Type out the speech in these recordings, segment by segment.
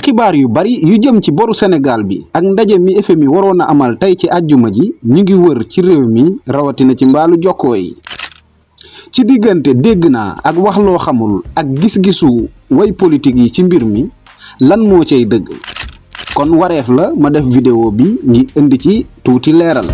xibaar yu bari yu jëm ci boru Sénégal bi ak ndaje mi FMI waroon a amal tey ci àjjuma ji ñu ngi wër ci réew mi rawatina ci mbaalu jokkoo yi ci diggante dégg naa ak wax loo xamul ak gis-gisu way politique yi ci mbir mi lan moo cay dëgg kon wareef la ma def vidéo bi ngi indi ci tuuti leeral.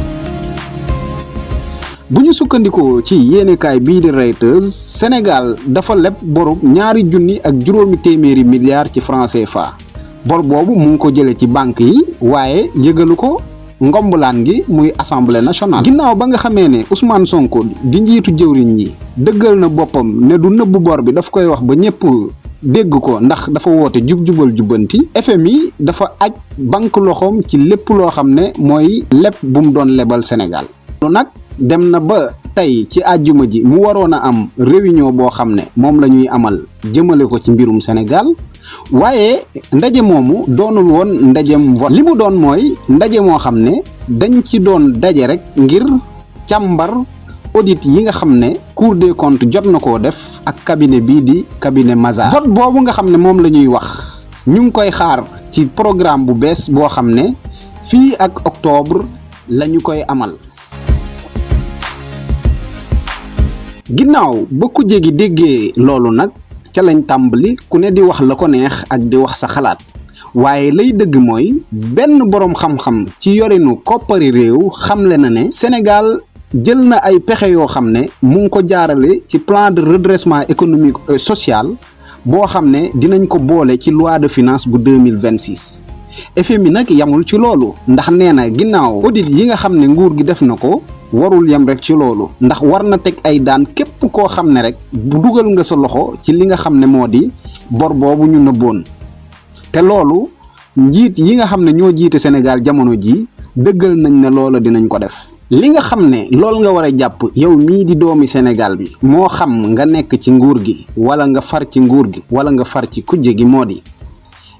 bu ñu sukkandikoo ci yéenekaay bii di Reuters Sénégal dafa leb borub $2,700 milliards ci francs CFA bor boobu mu ngi ko jëlee ci banque yi waaye yëgalu ko ngombulaan gi muy assemblée nationale. ginnaaw ba nga xamee ne Ousmane Sonko di njiitu jëwriñ ñi dëggal na boppam ne du nëbb bor bi daf koy wax ba ñëpp dégg ko ndax dafa woote jub-jubal jubbanti FMI dafa aj banque loxoom ci lépp loo xam ne mooy leb bu mu doon lebal Sénégal. loolu nag dem na ba tey ci àjjuma ji mu waroon a am réunion boo xam ne moom la ñuy amal jëmale ko ci mbirum Sénégal waaye ndaje moomu doonul woon ndajem vote li mu doon mooy ndaje moo xam ne dañ ci doon daje rek ngir càmbar audit yi nga xam ne Cour des comptes jot na koo def ak cabinet bii di cabinet Mazars. vote boobu nga xam ne moom la ñuy wax ñu ngi koy xaar ci programme bu bees boo xam ne fii ak octobre la ñu koy amal. ginnaaw ba ku jégi déggee loolu nag ca lañ tàmbali ku ne di wax la ko neex ak di wax sa xalaat waaye lay dëgg mooy benn boroom xam-xam ci yorinu koppari réew xamle na ne Sénégal jël na ay pexe yoo xam ne mu ngi ko jaarale ci plan de redressement économique et social boo xam ne dinañ ko boole ci loi de finances bu 2026 FMI nag yamul ci loolu ndax nee na ginnaaw audit yi nga xam ne nguur gi def na ko warul yem rek ci loolu ndax war na teg ay daan képp koo xam ne rek bu dugal nga sa loxo ci li nga xam ne moo di bor boobu ñu nëbboon te loolu njiit yi nga xam ne ñoo jiite Sénégal jamono ji dëggal nañ ne loolu dinañ ko def. li nga xam ne loolu nga war a jàpp yow mii di doomi Sénégal bi moo xam nga nekk ci nguur gi wala nga far ci nguur gi wala nga far ci kujje gi moo di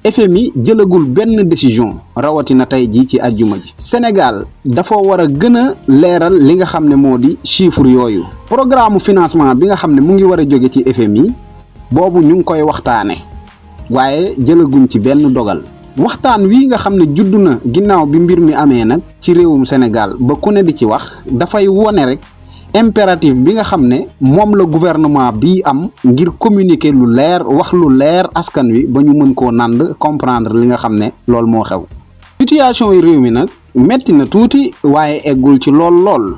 FMI jëlagul benn décision rawatina tey jii ci àjjuma ji Sénégal dafa war a gën a leeral li nga xam ne moo di chiffre yooyu programme financement bi nga xam ne mu ngi war a jóge ci FMI boobu ñu ngi koy waxtaane waaye jëlaguñ ci benn dogal waxtaan wi nga xam ne judd na ginnaaw bi mbir mi amee nag ci réewum Sénégal ba ku ne di ci wax dafay wone rek impératif bi nga xam ne moom la gouvernement bi am ngir communiquer lu leer wax lu leer askan wi ba ñu mën koo nànd comprendre li nga xam ne loolu moo xew. situation yi réew mi nag metti na tuuti waaye eggul ci lool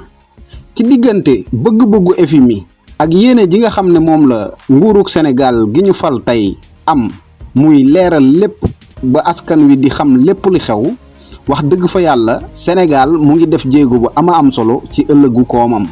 ci diggante bëgg-bëggu FMI ak yéene ji nga xam ne moom la nguurug Sénégal gi ñu fal tey am muy leeral lépp ba askan wi di xam lépp li xew wax dëgg fa yàlla Sénégal mu ngi def jéego bu ama am solo ci ëllëgu koomam.